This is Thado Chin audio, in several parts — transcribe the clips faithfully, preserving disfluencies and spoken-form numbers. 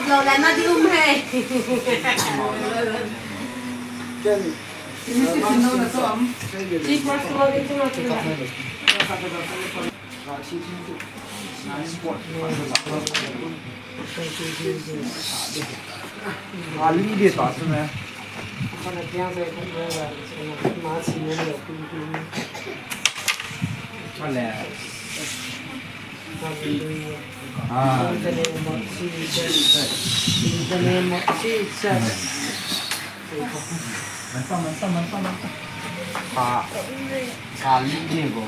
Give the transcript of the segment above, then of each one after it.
Lo le na di um he. Ali de ta sene. Ale. Ah. In the name of Jesus. In the name of Jesus. Mantap, mantap, mantap, mantap. Ah. Ali de go.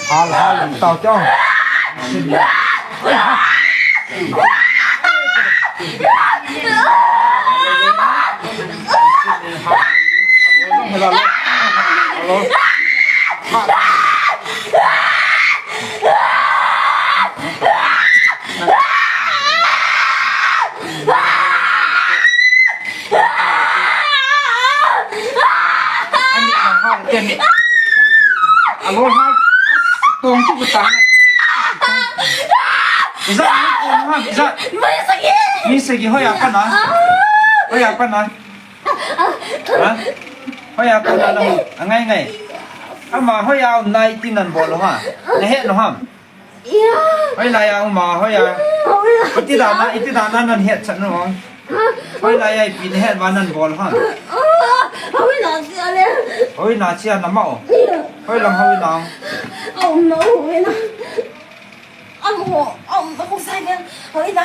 Hal, hal, tao, tao. Hello. Ani ha ha te ni. Alo ha. Tong chu ta. Iza, iza. Mi sagi hoiya pana. Hoiya pana. Ha? Hoiya pana na. Angai ngai. Ama hoiya nai ti nan bol ha. Na he no ham. Hoilai a um a, hoiya. Iti dan a, iti dan a nan het chan no. Hoilai a ipi na het va nan bol ha. Hoina chia na ma o. Hoilang hoilang. Aum na hoina. Aum, aum, aum sai vel. Hoina.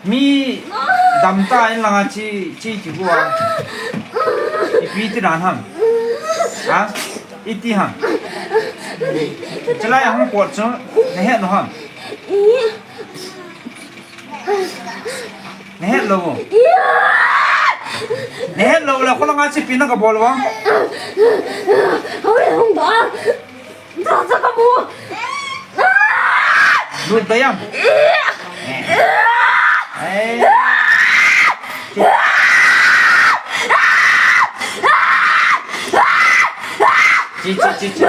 Mi dam ta in langa chi, chi ki bua. Ipi ti dan ham. Ha? Iti ham. Chalai a hung pot chu, na het no ham. Na het lo. Na het lo la, kholanga chi pi na ka bol wa. Hoi, hung ba. Lut da yam. Eh. Chi, chi, chi, chi.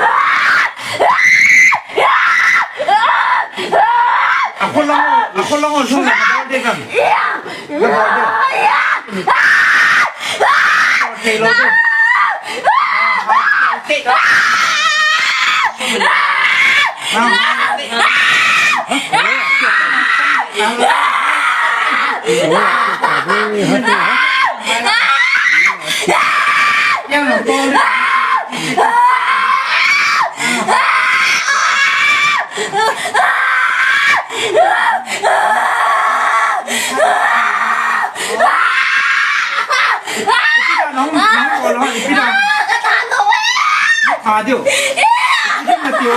Ako lang, ako lang, ako lang, ako lang. Ipi dan, nang, nang bol ho, ipi dan. Ka ta no we. Ka diu. Ipi dan na tiu.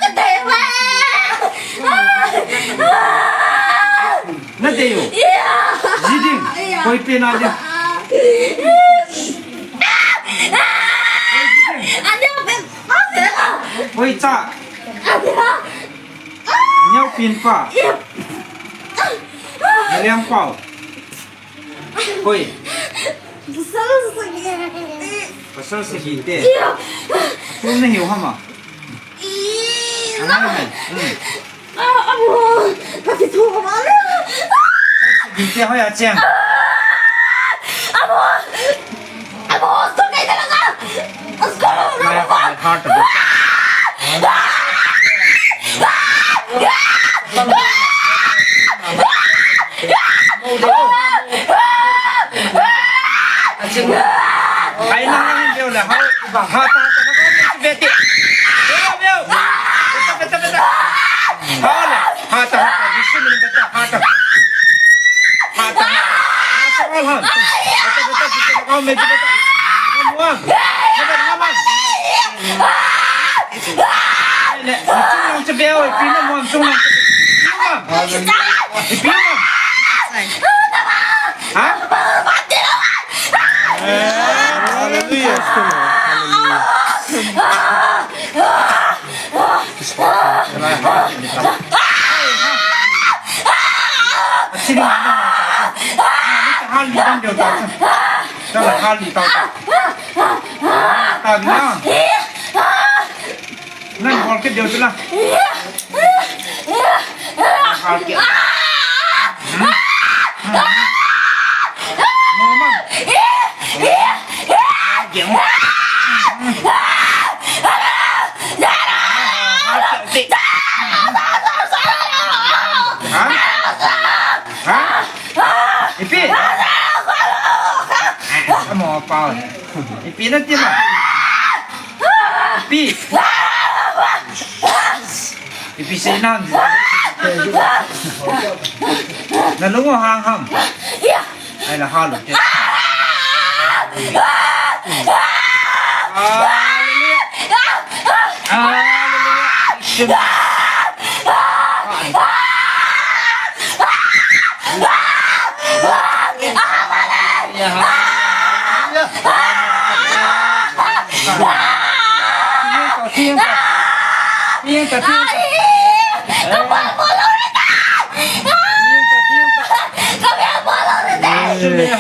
Ka te we. Na te yo. Ji ding. Koi pe na ding. Koi cha. Nyau pin pa. Liang pau. Hoi. Pasal sagi. Pasal sagi te. Iya. Tu na hiu hama. Iya. Ano na? Hmm. Ah, amo. Pati tu ko mali. Sagi te hoiya cheng. Amo. Amo, tu kay talaga. Asko. Kaya ko heart attack. Ai na hang deu le, ha, ha, ta, ta, ha, ta, beti. Beu, beu. Beta, beta, beta. Ha, le. Ha, ta, ha, ta, bisu ni beta, ha, ta. Ha, ta, ha. Ha, ta, ha, ha. Beta, beta, bisu ni, ha, me, beta. Ha, mua. Beta, ha, ma. Le, chung lang che beo, ipi na mo, chung lang che beo. Ipi na mo. Ha? Eh, hallelujah. Hallelujah. Sini mana? Hal di dan dia. Chala hal ni tau ta. Ta bi na. Nang bol ke deu chala. Hal ke. Hmm. Hmm. Normal. Hal ke. Hal ke. Ha? Ha? Ipi? Amo pa. Ipi na ti ma. Ipi. Ipi sei nan. Na lungo hang ham. Ai la halo. Hallelujah. Hallelujah.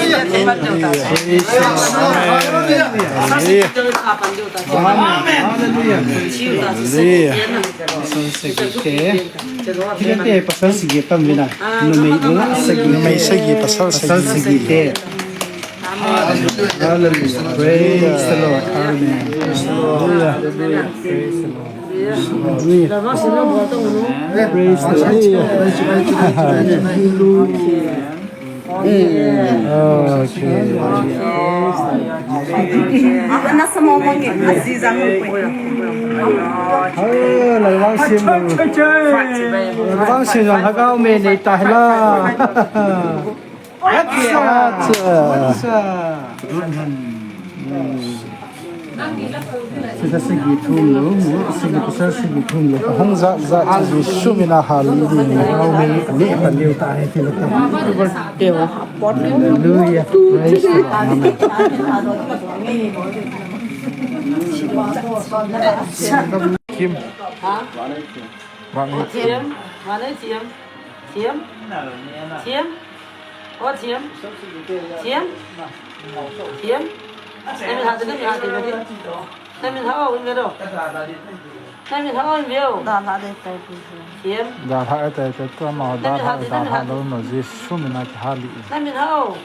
Hallelujah. Hallelujah. Hallelujah. Hallelujah. Hallelujah. Pasal Sigi te. Kila te pasal Sigi tam vina. Numei, numei Sigi, pasal Sigi. Pasal Sigi te. Hallelujah. Praise the Lord. Amen. Hallelujah. Praise the Lord. Hallelujah. Praise the Lord. Hallelujah. Vangsim, vangsim jong lhagao me nei ta hila. Acha, acha. Sisa sagi thum lo, sagi pasal sagi thum lo. Hung ja ja Jesu mina hal ni. Hallelujah. Praise the Lord. Amen. Kim. Ha? Thiam. Vane thiam. Thiam. Thiam. Thiam. O thiam. Thiam. Thiam. Namin hao, namin hao, namin hao. Namin hao, namin hao. Dalha de tai pi. Thiam. Dalha de tai tai tu ma dalha, dalha lo no Jesu mina kihal e. Namin hao.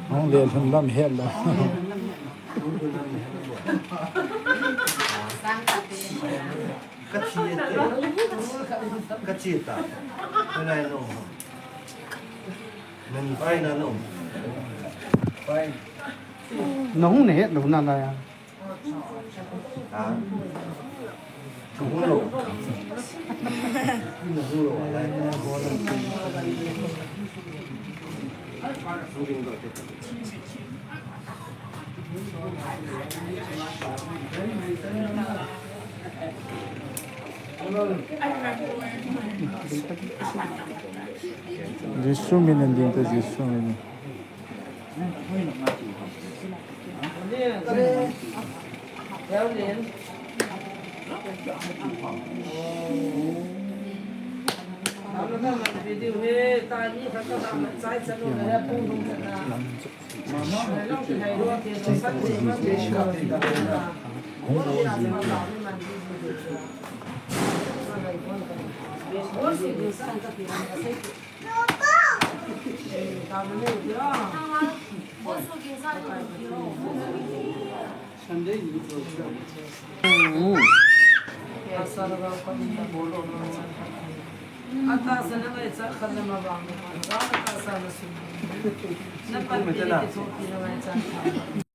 Hung le lhun lam het lo. Ka thi te. Ka thi ta. Ka nai no. Nan pai na no. Pai. Na hung ne het lo na la ya. Ha? Ka hung lo. Na hung lo la ya. Hung ding lo te. Jesu min in ding ta, Jesu min in.